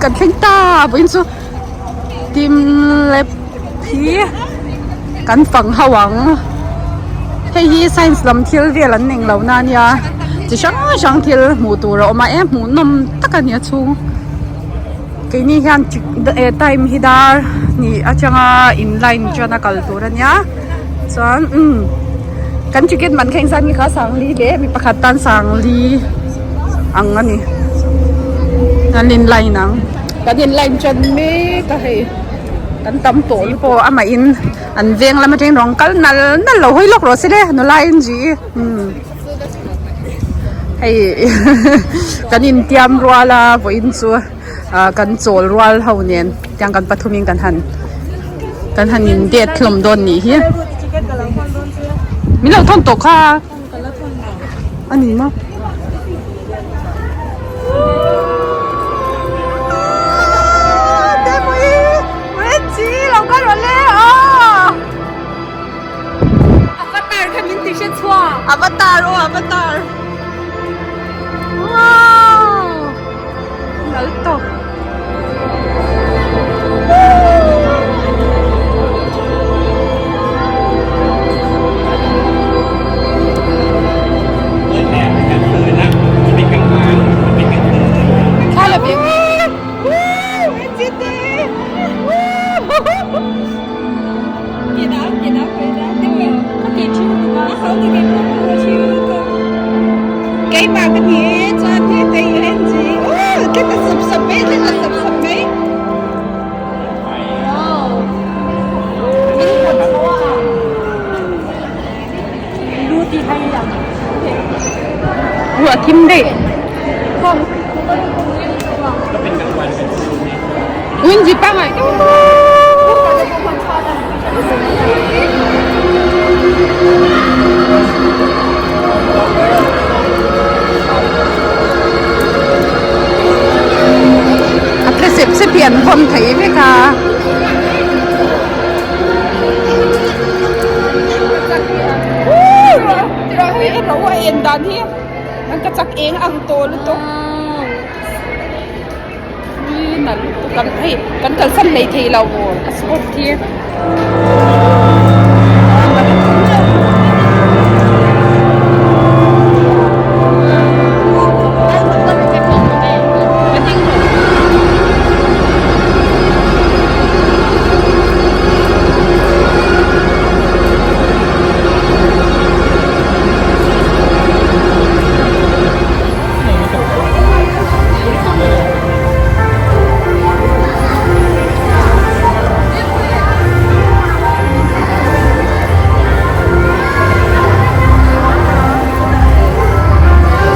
Kan thleng ta vawiin chu team lab hi kan fang ho ang hei hi science lam thil vel an eng lo na ania chi hrang hrang thil hmuh tur a awm a e hmuhnawm tak a ni a chhung keini hian time hi dar hnih atanga in line tan a kal tur a nia chuan umm kan ticket man kha engzat nge kha sangli leh mi pakhat tan sangli ang a ni an in line ang kan in line tan mek a hei kan tam tawh lutuk pawh amah in an veng lam atangin rawn kal nal nal lo hawi lawk rawh se le nula in zui umm hei kan intiam rual a vawiin chu ah kan chawl rual ho nen tiang kan pathum in kan han kan han in date hlawm dawn nih hi min lo thawn tawh kha a ni maw. Avatar kha min ti hre chhuak. Avatar aw Avatar. Wow! Nal tawk. Keimah ka ni chuan hi tei en chi ka ta sap sap mai ka ta sap sap mai Ruah thim daih. Winji pangai. A tle sep sep hi an vawn thei vek a. En dan hi an ka chak eng ang tawh lutuk. Kan hei kan kalsan mai thei lo a spot hi.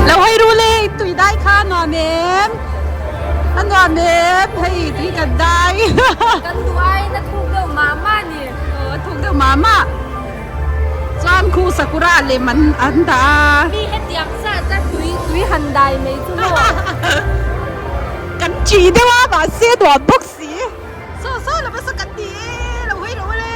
Lo hawi ru le tui dai kha a nuam em a nuam em hei tui kan dai kan duh aiin a thuk deuh mah mah a ni a thuk deuh mah mah. Chuan khu sakura lem an an dah a. Mi hetiang zat a tui tui han dai mai chu maw. Kan chi deuh a mahse nuam bawk si. Saw saw lo hmasa kan ti e lo hawi lo le.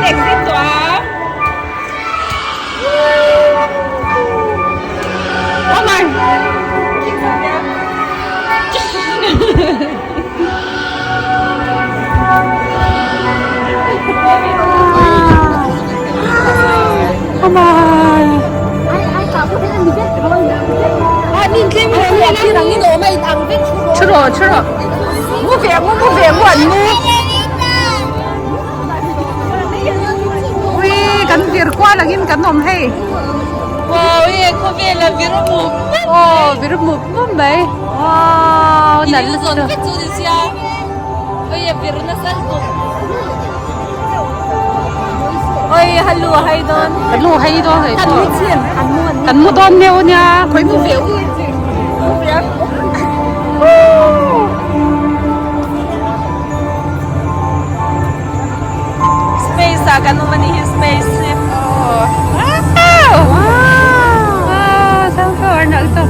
exit tawh ang. Oh my! Oh my! Thu rawh, thu rawh. Mu ve mu, mu ve mu an mu. Ui, kan vir kual angin kan awm hei. Wow, e khawvel a vir mup mup. Aw, vir mup mup mai. Wow, nalh lutuk. Vek chu ni sia. Oi, a vir nasa lutuk. Oi, halu a hai dawn. Halu hai dawn hei. Kan mu chin, kan mu an. Kan mu dawn meuh nia, khawi mu ve u. Mu ve. Space ah kan awm a nih hi space hi. Wow! Sunflower nalh tawp.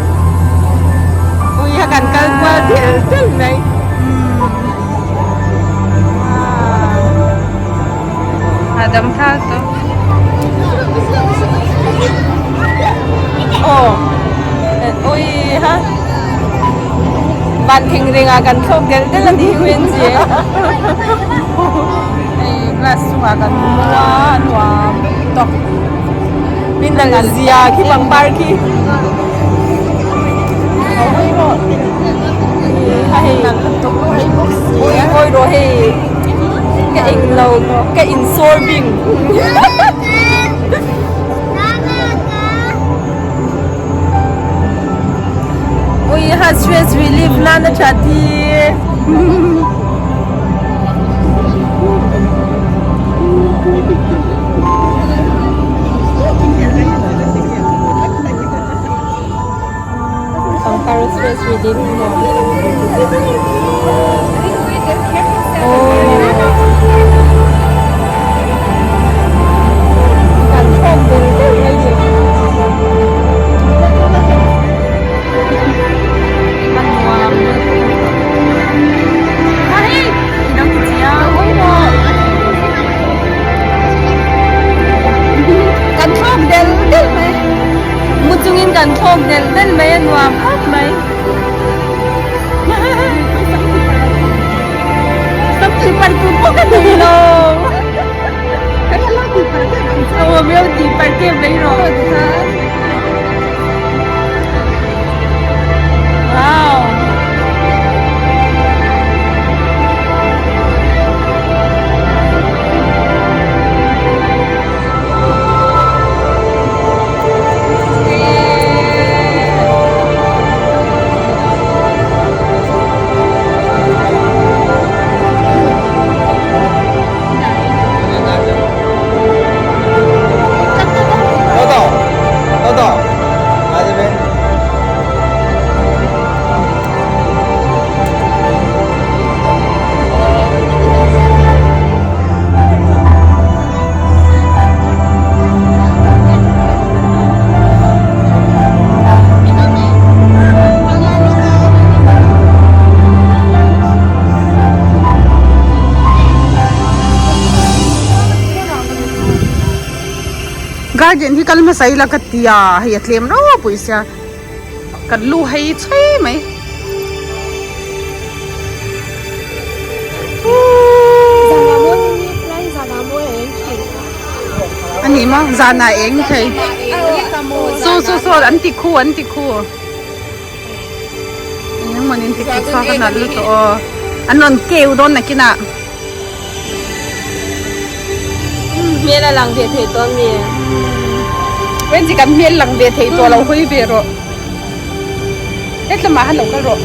Ui a kan kal kual tel tel mai. Hahdam thlak tawp. Aw ui ha van thing ringah kan thlawk del del a ni hi Wendy Hei glass chungah kan hmu a nuam tawk min la zia khi pangpar khi ui hawi rawh hei ka englo ka insawr bing. Ui ha stress relief nan a that hi. Pangpar stress relief maw. Kan thlawk ber ber mai ni. A nuam. Kan thlawk del del mai. Mu chungin kan thlawk del del mai a nuam khawp mai. Sam tih par tur pawh ka nei lo. Aw meu tih par tep mai rawh. Wow. Garden hi kal hmasa ila ka ti a hei a tlem rau pawh sia kan lu hei chhei mai. A ni maw zanah eng thei saw saw saw an ti khu an ti khu eng emaw ni an ti khu kha ka nalh lutuk aw an rawn keu dawn nakinah. Hmel a lang ve thei tawh ami? Wendy kan hmel lang ve thei tawh lo hawi ve rawh. Hetlama han lo kal rawh.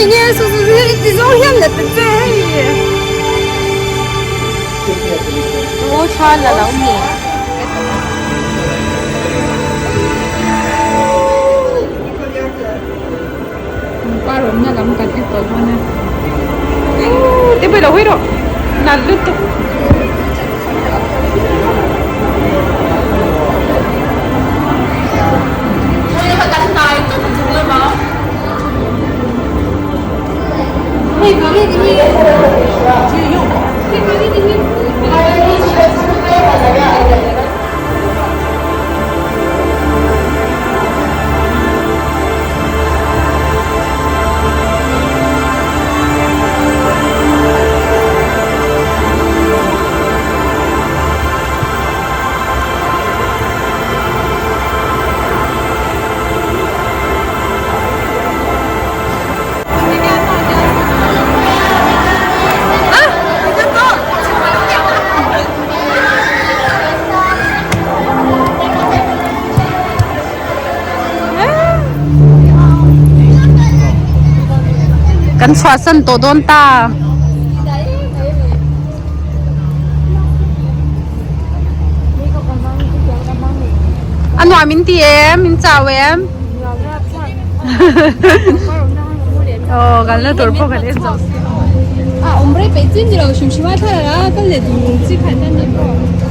Enge su su su ti zawng hian la ta che hei. Aw thla la lo ni. Pangpar awmna lam kan en tawh dawn a. Ooh te pawh i lo hawi rawh. Nalh lutuk. Hei Kan chhuahsan tawh dawn ta. A nuam in ti em? In chau em? Aw kan la tur pawh kan en zo. A awm rei peih chin ni lo hrim hrim a thlalak a ka let lung chi khat a ni pawh.